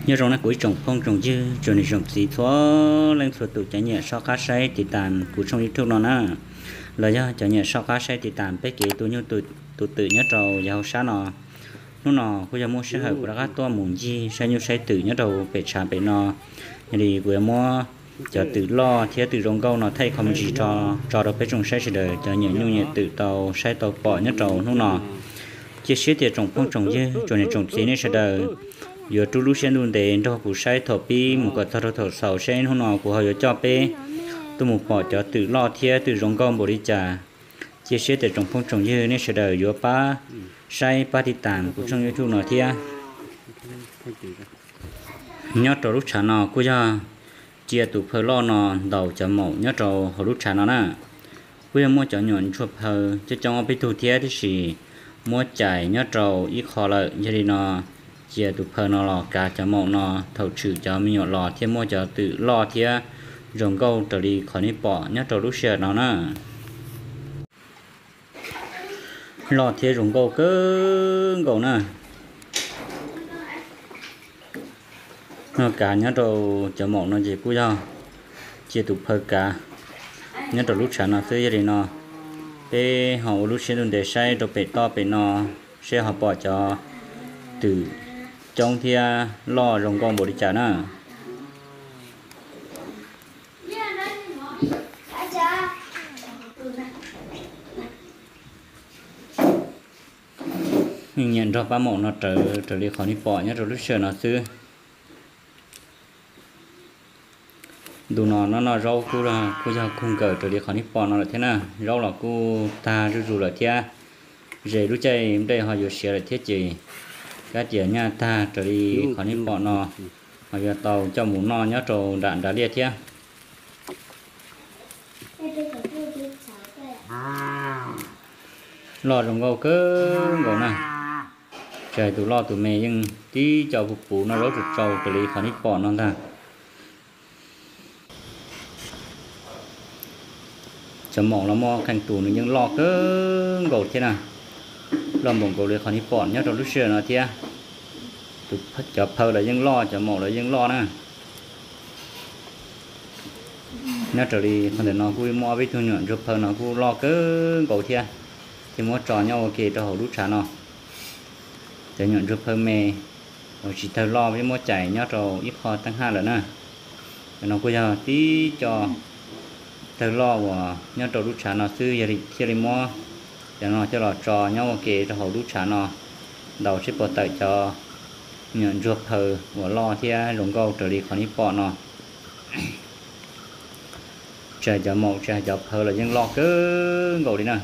Nyob zoo na kuv ib tsoom phooj tsoom ywg tsoom niam tsoom txiv txhua leej txhua tus cov nyiam soj qab saib tiv tas kuv tshooj YouTube no na, los yog cov nyiam soj qab saib tiv tas peb kev tu nyuj tu twm nyob rau yav hauv sab no. Hnub no kuj yog muaj sij hawm kuv rov qab tuaj mus ncig saib nyuj saib twm nyob rau pem tshav pem no. Yog li kuv yuav muab cov twm loj thiab twm zoo nkauj no thaij qhov muag ntsis tso rau peb tsoom saib sawv daws cov nyiam nyuj nyiam twm tau saib tau pom nyob rau hnub no. Cia siab tias tsoom phooj tsoom ywg tsoom niam tsoom txiv nej sawv daws yuav rub lub siab ntuj ntev nrog kuv saib thaum pib mus kom txog rau thaum xaus seb hnub no kuv ho yuav coj peb tuaj mus pom cov twm loj thiab twm zoo nkauj npaum li cas. Cia siab tias tsoom phooj tsoom ywg nej sawv daws yuav pab saib pab tiv tas kuv tshooj YouTube no thiab. Nyob rau lub tshav no kuj yog cia tus phaw loj no ntaus cov maum nyob rau hauv lub tshav no na. Kuj yog muaj cov nyuam ntsuag phaw coob coob ob peb tug thiab, tiam sis muab cais nyob rau ib qho lawm. Yog li no cia tus phaw no los kav cov maum no thaum tshwm cov me nyuam los thiaj muaj cov twm loj thiab zoo nkauj raws li qhov nej pom nyob rau lub sij hawm no na. Loj thiab zoo nkauj kawg nkaus na. No kav nyob rau cov maum no ces kuj yog cia tus phaw kav nyob rau lub tshav no xwb. Yog li no peb ho ua lub siab ntuj ntev saib rau pem toj pem no seb ho pom cov twm coob thiab loj zoo nkauj npaum li cas na. Nyiam nrog pab maum no rawv raws li qhov nej pom nyob rau lub sij hawm no xwb. Ntu no noj noj zaub kuj, kuj yog kawg nkaus raws li qhov nej pom no lawm thiab na. Zaub los kuj tag zuj zus lawm thiab, ze lub caij nplej ho yuav siav lawm thiab ces kab tias nyaj tag raws li qhov nej pom no, ho yuav tau coj mus noj nyob rau nram nrad liaj thiab. Loj zoo nkauj kawg nkaus na. Tsis hais tus loj tus me yeej tib co puv puv noj zaub tsaus tsaus raws li qhov nej pom no ntag. Cov maum los muaj qee tus nws yeej loj kawg nkaus thiab na, loj npaum nkaus li qhov nej pom nyob rau lub sij hawm no thiab. Cov phaw los yeej loj, cov maum los yeej loj na. Nyob raws li qhov ntawm no kuj muaj ob peb tug nyuam ntsuag phaw no kuj loj kawg nkaus thiab, thiaj muab tso nyob ua ke rau hauv lub tshav no. Cov nyuam ntsuag phaw me uas tsis tawg loj peb muab cais nyob rau ib qho teeb haj lawm na. Cov no kuj yog tib co tawg loj uas nyob rau lub tshav no xwb, yog li thiaj li muab cov no coj los tso nyob ua ke rau hauv lub tshav no, ntaus seb puas tawm cov nyuam ntsuag phaw uas loj thiab zoo nkauj raws li qhov nej pom no. Tsis hais cov maum tsis hais cov phaw los yeej loj kawg nkaus li na.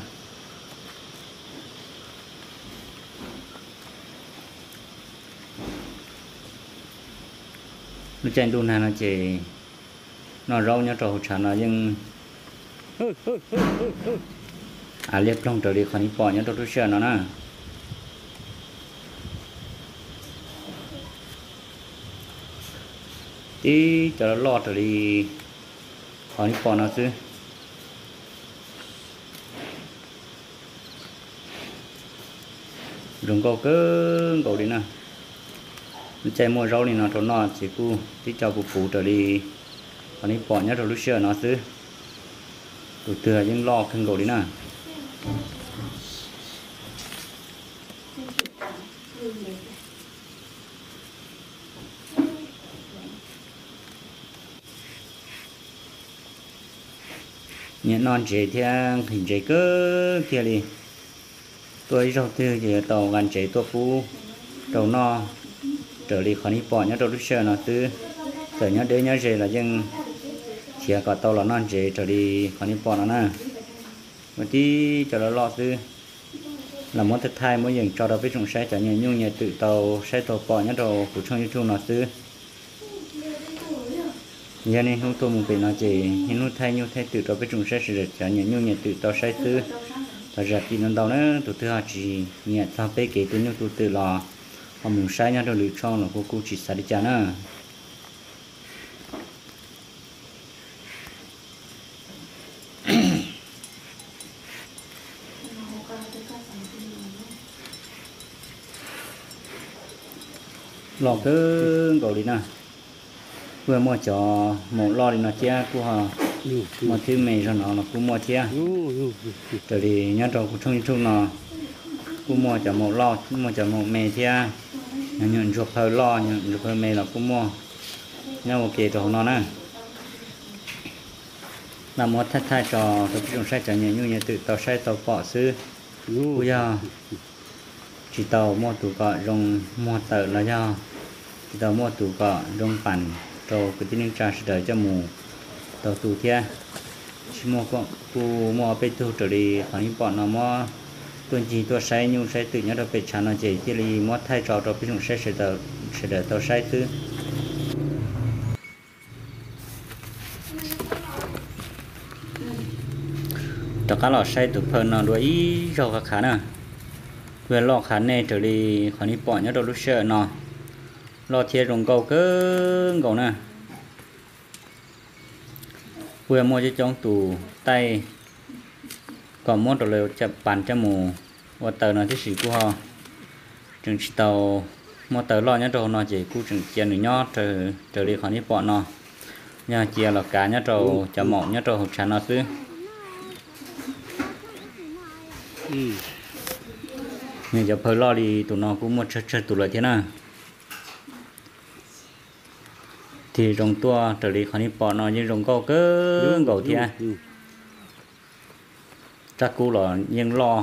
Lub caij ntuj nag no ces noj zaub nyob rau hauv tshav no yeej av liaj ploog raws li qhov nej pom nyob rau lub sij hawm no na. Tib cov loj loj raws li qhov nej pom no xwb. Zoo nkauj kawg nkaus li na. Lub caij muaj zaub li no rau noj ces kuj tib co puv puv raws li qhov nej pom nyob rau lub sij hawm no xwb. Tus twg yeej loj kawg nkaus li na. Nyiam noj ntsev thiab nqhis ntsev kawg kiag li. Tuaj ib zaug twg ces yuav tau nqa ntsev tuaj pub rau noj raws li qhov nej pom nyob rau lub sij hawm no xwb. Txawm nyob deb nyob ze los yeej khiav kom tau los noj ntsev raws li qhov nej pom no na. Muaj tib co loj loj xwb. Los muab thaij thaij muab yeem tso rau peb tsoom saib cov nyiam nyuj nyiam twm tau saib tau pom nyob rau kuv tshooj YouTube no xwb. Yog niaj hnub tuaj mus pem no ces niaj hnub thaij nyuj thaij twm rau peb tsoom saib sawv daws cov nyiam nyuj nyiam twm tau saib xwb. Thov zam txim ntau ntau na, tus twg ho tsis nyiam txog peb kev tu nyuj tu twm los ho mus saib nyob rau lwm tshooj los kuj kuj tsis xav li cas na. Loj kawg nkaus li na. Kuj muaj cov maum loj li no thiab, kuj ho muaj thwb me zog no los kuj muaj thiab. Raws li nyob rau kuv tshooj YouTube no kuj muaj cov maum loj, muaj cov maum me thiab, nyuam ntsuag phaw loj, nyuam ntsuag phaw me los kuj muaj nyob ua ke rau hauv no na. Lam muab thaij thaij tso rau peb tsoom saib cov nyuam nyuj nyuam twm tau saib tau pom xwb. Kuj yog tsis tau muaj tus kom zoo muag tawm los yog tsis tau muaj tus kom zoo pam rau kwv tij neej tsa sawv daws coj mus tau tu thiab. Tsis muaj, kuj muaj ob peb tug raws li qhov nej pom no muab tuaj ncig tuaj saib nyuj saib twm nyob rau pem tshav no ces thiaj li muab thaij tso rau peb tsoom saib sawv daws tau saib xwb. Rov qab los saib tus phaw no dua ib zaug qhov qhav na. Kuj loj qhov nej raws li qhov nej pom nyob rau lub sij hawm no, loj thiab zoo nkauj kawg nkaus na. Kuj yog muaj coob coob tus taij kom muab rau lawv cam pas coj mus ua taws no tib si kuj ho tseem tsis tau muaj taws loj nyob rau hauv no ces kuj tseem cia nws nyob raws li qhov nej pom no. Yog cia los kav nyob rau cov maum nyob rau hauv tshav no xwb. Nws cov phaw loj li tus no kuj muaj tsawg tsawg tus lawm thiab na. Tig zoo tuaj raws li qhov nej pom no yeej zoo nkauj kawg nkaus thiab. Rab kub los yeej loj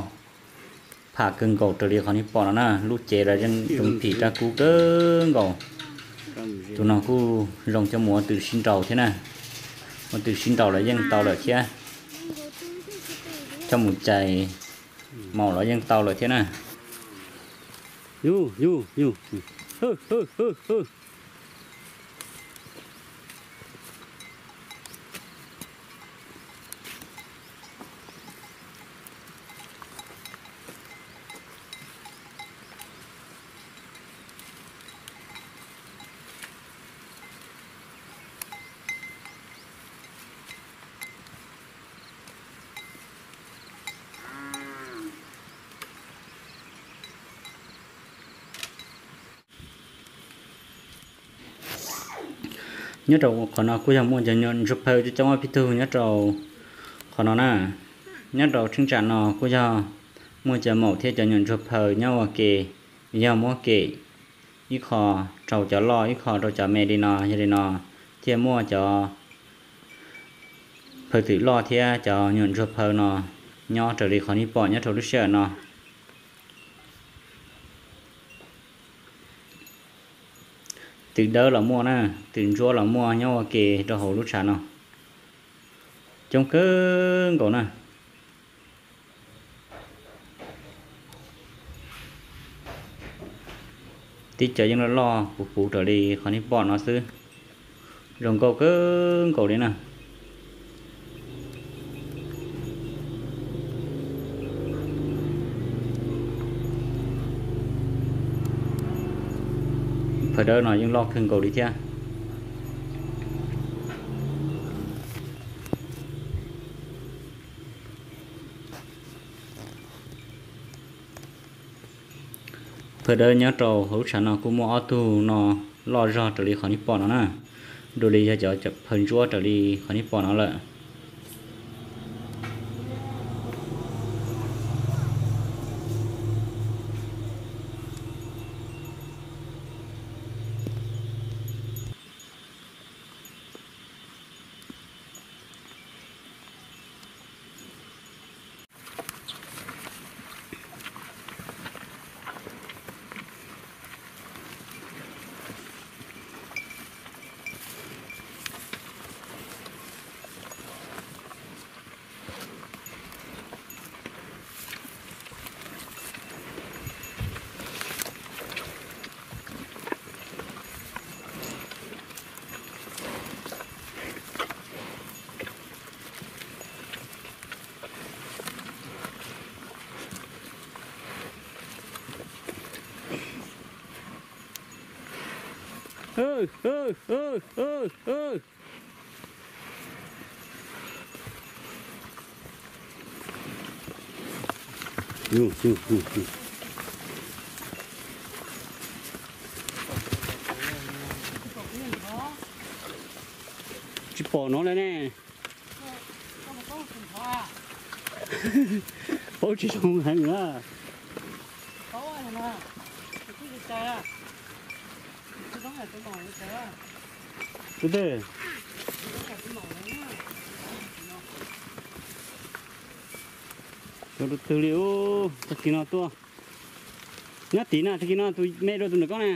pham kawg nkaus raws li qhov nej pom no na. Lub cev los yeej zoo phim rab kub kawg nkaus. Tus no kuj zoo coj mus ua twm sib nraus thiab na. Ua twm sib nraus los yeej tau lawm thiab. Coj mus cais maum los yeej tau lawm thiab na. Nyob rau qhov no kuj yog muaj cov nyuam ntsuag phaw coob coob ob peb tug nyob rau qhov no na. Nyob rau cheeb tsam no kuj yog muaj cov maum thiab cov nyuam ntsuag phaw nyob ua ke, yog muab kem ib qho rau cov loj ib qho rau cov me li no, yog li no thiaj muaj cov phaw twm loj thiab cov nyuam ntsuag phaw no nyob raws li qhov nej pom nyob rau lub sij hawm no. Twm dawb los muaj na, twm ntsuab los muaj nyob ua ke rau hauv lub tshav no. Coob kawg nkaus na. Tib co yeej loj loj puv puv raws li qhov nej pom no xwb. Zoo nkauj kawg nkaus li na. Phaw dawb no yeej loj kawg nkaus li thiab. Phaw dawb nyob rau hauv lub tshav no kuj muaj ob tug no loj zog raws li qhov nej pom no na. Dua li yog cov phaw ntsuab raws li qhov nej pom no lawm. Pom no lawm ne. Paub tsis zoo heev na. Tus twg? Tus twg li ub, tag kis no tuaj. Nyob tid na, tag kis no tus me dua tus ntawm koj na.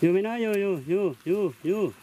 Yug me no, yug, yug, yug, yug, yug.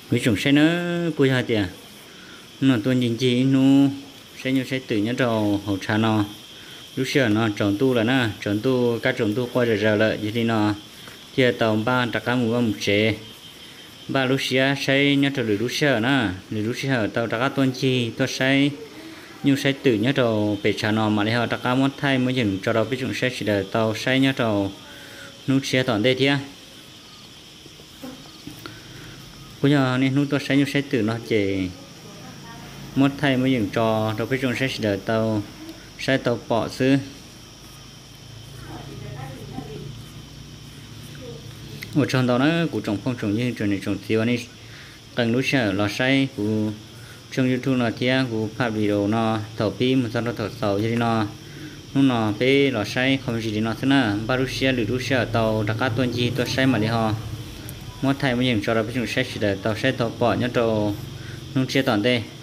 Ib tsoom saib na, kuj yog hais tias hnub no tuaj ncig ncig ib hnub saib nyuj saib twm nyob rau hauv tshav no. Lub sij hawm no tsaus ntuj lawm na, tsaus ntuj, kab tsaus ntuj quaj zom zaws lawm, yog li no thiaj tau npaj rov qab mus vaj mus tsev. Npaj lub siab saib nyob rau lwm lub sij hawm na, lwm lub sij hawm tau rov qab tuaj ncig tuaj saib nyuj saib twm nyob rau pem tshav no mam li ho rov qab muab thaij muab yeem tso rau peb tsoom saib sawv daws tau saib nyob rau hnub tshiab tom ntej thiab. Kuj yog niaj hnub tuaj saib nyuj saib twm no ces muab thaij muab yeem tso rau peb tsoom saib sawv daws tau saib tau pom xwb. Ua tsaug ntau na kuv tsoom phooj tsoom ywg tsoom niam tsoom txiv uas nej qee lub sij hawm los saib kuv tshooj YouTube no thiab kuv phaj video no thaum pib mus txog rau thaum xaus. Yog li no hnub no peb los saib qhov me ntsis li no xwb na, npaj lub siab lwm lub sij hawm tau rov qab tuaj ncig tuaj saib mam li ho muab thaij muab yeem tso rau peb tsoom saib sawv daws tau saib tau pom nyob rau hnub tshiab tom ntej.